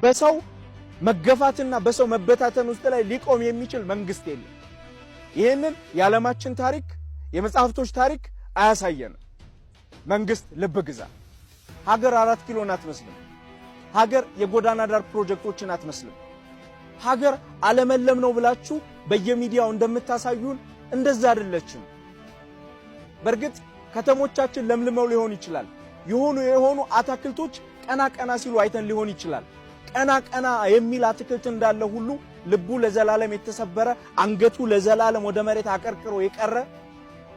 በሰው መገፋትና በሰው መበታተን ውስጥ ላይ ሊቆም የሚችል መንግስት የለም። ይህንን የዓለማችን ታሪክ፣ የመጽሐፍቶች ታሪክ አያሳየንም። መንግስት ልብ ግዛ። ሀገር 4 ኪሎን አትመስልም። ሀገር የጎዳና ዳር ፕሮጀክቶችን አትመስልም። ሀገር አለመለም ነው ብላችሁ በየሚዲያው እንደምታሳዩን እንደዛ አይደለችም። በእርግጥ ከተሞቻችን ለምልመው ሊሆን ይችላል። የሆኑ የሆኑ አታክልቶች ቀና ቀና ሲሉ አይተን ሊሆን ይችላል። ቀና ቀና የሚል አትክልት እንዳለ ሁሉ ልቡ ለዘላለም የተሰበረ፣ አንገቱ ለዘላለም ወደ መሬት አቀርቅሮ የቀረ፣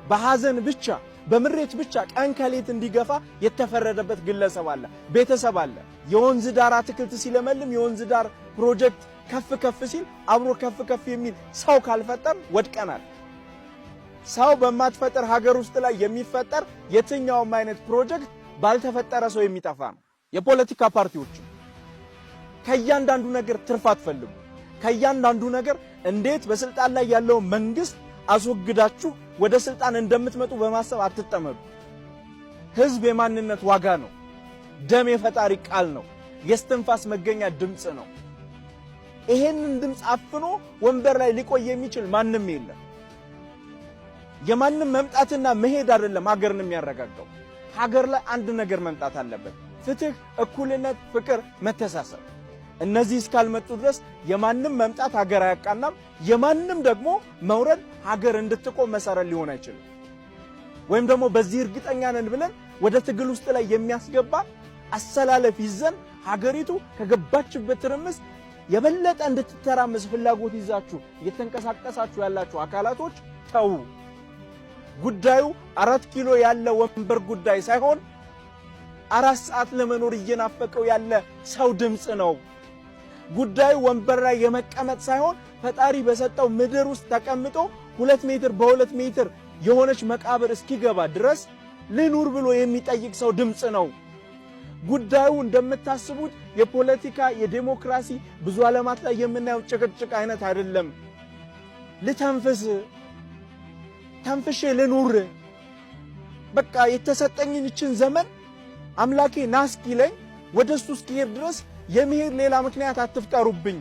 በሐዘን ብቻ በምሬት ብቻ ቀን ከሌት እንዲገፋ የተፈረደበት ግለሰብ አለ፣ ቤተሰብ አለ። የወንዝ ዳር አትክልት ሲለመልም፣ የወንዝ ዳር ፕሮጀክት ከፍ ከፍ ሲል አብሮ ከፍ ከፍ የሚል ሰው ካልፈጠር ወድቀናል። ሰው በማትፈጠር ሀገር ውስጥ ላይ የሚፈጠር የትኛውም አይነት ፕሮጀክት ባልተፈጠረ ሰው የሚጠፋ ነው። የፖለቲካ ፓርቲዎችም ከእያንዳንዱ ነገር ትርፍ አትፈልጉ። ከእያንዳንዱ ነገር እንዴት በስልጣን ላይ ያለውን መንግስት አስወግዳችሁ ወደ ስልጣን እንደምትመጡ በማሰብ አትጠመዱ። ህዝብ የማንነት ዋጋ ነው። ደም የፈጣሪ ቃል ነው። የስትንፋስ መገኛ ድምፅ ነው። ይሄንን ድምፅ አፍኖ ወንበር ላይ ሊቆይ የሚችል ማንም የለም። የማንም መምጣትና መሄድ አይደለም ሀገርን የሚያረጋጋው። ሀገር ላይ አንድ ነገር መምጣት አለበት። ፍትህ፣ እኩልነት፣ ፍቅር፣ መተሳሰብ። እነዚህ እስካልመጡ ድረስ የማንም መምጣት ሀገር አያቃናም። የማንም ደግሞ መውረድ ሀገር እንድትቆም መሰረት ሊሆን አይችልም። ወይም ደግሞ በዚህ እርግጠኛ ነን ብለን ወደ ትግል ውስጥ ላይ የሚያስገባ አሰላለፍ ይዘን ሀገሪቱ ከገባችበት ትርምስ የበለጠ እንድትተራመስ ፍላጎት ይዛችሁ እየተንቀሳቀሳችሁ ያላችሁ አካላቶች ተዉ። ጉዳዩ 4 ኪሎ ያለ ወንበር ጉዳይ ሳይሆን 4 ሰዓት ለመኖር እየናፈቀው ያለ ሰው ድምፅ ነው። ጉዳዩ ወንበር ላይ የመቀመጥ ሳይሆን ፈጣሪ በሰጠው ምድር ውስጥ ተቀምጦ 2 ሜትር በ2 ሜትር የሆነች መቃብር እስኪገባ ድረስ ልኑር ብሎ የሚጠይቅ ሰው ድምፅ ነው። ጉዳዩ እንደምታስቡት የፖለቲካ፣ የዴሞክራሲ፣ ብዙ ዓለማት ላይ የምናየው ጭቅጭቅ አይነት አይደለም። ልተንፍስ፣ ተንፍሼ ልኑር፣ በቃ የተሰጠኝን ይችን ዘመን አምላኬ ና እስኪለኝ ወደ እሱ እስኪሄድ ድረስ የመሄድ ሌላ ምክንያት አትፍጠሩብኝ፣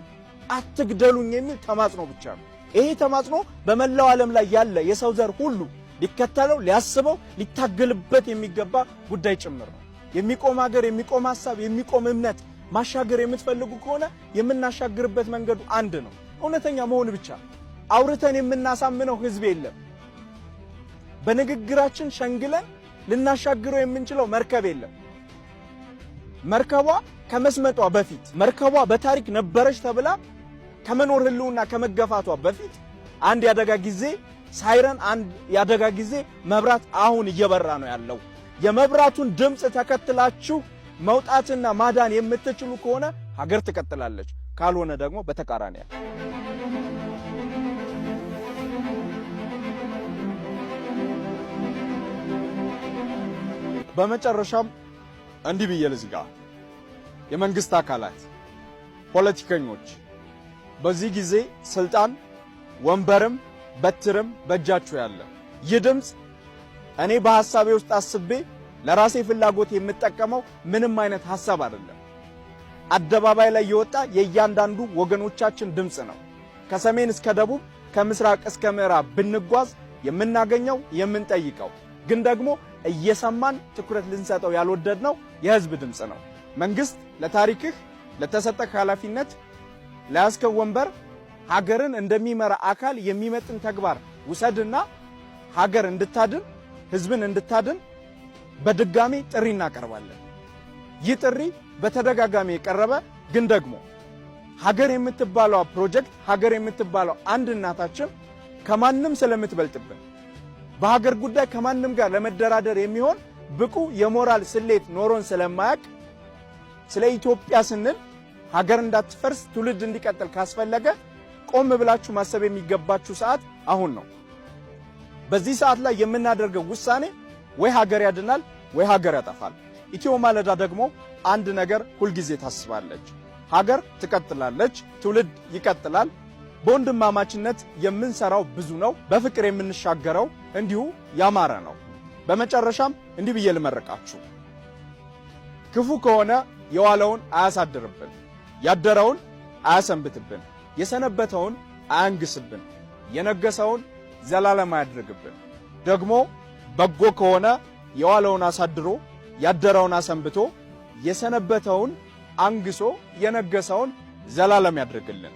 አትግደሉኝ የሚል ተማጽኖ ብቻ ነው። ይሄ ተማጽኖ በመላው ዓለም ላይ ያለ የሰው ዘር ሁሉ ሊከተለው፣ ሊያስበው፣ ሊታገልበት የሚገባ ጉዳይ ጭምር ነው። የሚቆም ሀገር፣ የሚቆም ሀሳብ፣ የሚቆም እምነት ማሻገር የምትፈልጉ ከሆነ የምናሻግርበት መንገዱ አንድ ነው፣ እውነተኛ መሆን ብቻ። አውርተን የምናሳምነው ህዝብ የለም። በንግግራችን ሸንግለን ልናሻግረው የምንችለው መርከብ የለም። መርከቧ ከመስመጧ በፊት፣ መርከቧ በታሪክ ነበረች ተብላ ከመኖር ህልውና ከመገፋቷ በፊት አንድ የአደጋ ጊዜ ሳይረን፣ አንድ የአደጋ ጊዜ መብራት አሁን እየበራ ነው ያለው። የመብራቱን ድምፅ ተከትላችሁ መውጣትና ማዳን የምትችሉ ከሆነ ሀገር ትቀጥላለች፣ ካልሆነ ደግሞ በተቃራኒ። በመጨረሻም እንዲህ ብዬ ልዝጋ። የመንግስት አካላት፣ ፖለቲከኞች፣ በዚህ ጊዜ ስልጣን ወንበርም በትርም በእጃችሁ ያለ፣ ይህ ድምፅ እኔ በሐሳቤ ውስጥ አስቤ ለራሴ ፍላጎት የምጠቀመው ምንም አይነት ሐሳብ አይደለም። አደባባይ ላይ የወጣ የእያንዳንዱ ወገኖቻችን ድምፅ ነው። ከሰሜን እስከ ደቡብ፣ ከምስራቅ እስከ ምዕራብ ብንጓዝ የምናገኘው፣ የምንጠይቀው፣ ግን ደግሞ እየሰማን ትኩረት ልንሰጠው ያልወደድነው የህዝብ ድምፅ ነው። መንግስት ለታሪክህ፣ ለተሰጠህ ኃላፊነት፣ ለያዝከው ወንበር ሀገርን እንደሚመራ አካል የሚመጥን ተግባር ውሰድና ሀገር እንድታድን፣ ህዝብን እንድታድን በድጋሚ ጥሪ እናቀርባለን። ይህ ጥሪ በተደጋጋሚ የቀረበ ግን ደግሞ ሀገር የምትባለው ፕሮጀክት፣ ሀገር የምትባለው አንድ እናታችን ከማንም ስለምትበልጥብን በሀገር ጉዳይ ከማንም ጋር ለመደራደር የሚሆን ብቁ የሞራል ስሌት ኖሮን ስለማያቅ ስለ ኢትዮጵያ ስንል ሀገር እንዳትፈርስ፣ ትውልድ እንዲቀጥል ካስፈለገ ቆም ብላችሁ ማሰብ የሚገባችሁ ሰዓት አሁን ነው። በዚህ ሰዓት ላይ የምናደርገው ውሳኔ ወይ ሀገር ያድናል ወይ ሀገር ያጠፋል። ኢትዮ ማለዳ ደግሞ አንድ ነገር ሁልጊዜ ታስባለች። ሀገር ትቀጥላለች፣ ትውልድ ይቀጥላል። በወንድማማችነት የምንሰራው ብዙ ነው። በፍቅር የምንሻገረው እንዲሁ ያማረ ነው። በመጨረሻም እንዲህ ብዬ ልመርቃችሁ። ክፉ ከሆነ የዋለውን አያሳድርብን። ያደረውን አያሰንብትብን፣ የሰነበተውን አያንግስብን፣ የነገሰውን ዘላለም አያድርግብን። ደግሞ በጎ ከሆነ የዋለውን አሳድሮ ያደረውን አሰንብቶ የሰነበተውን አንግሶ የነገሰውን ዘላለም ያድርግልን።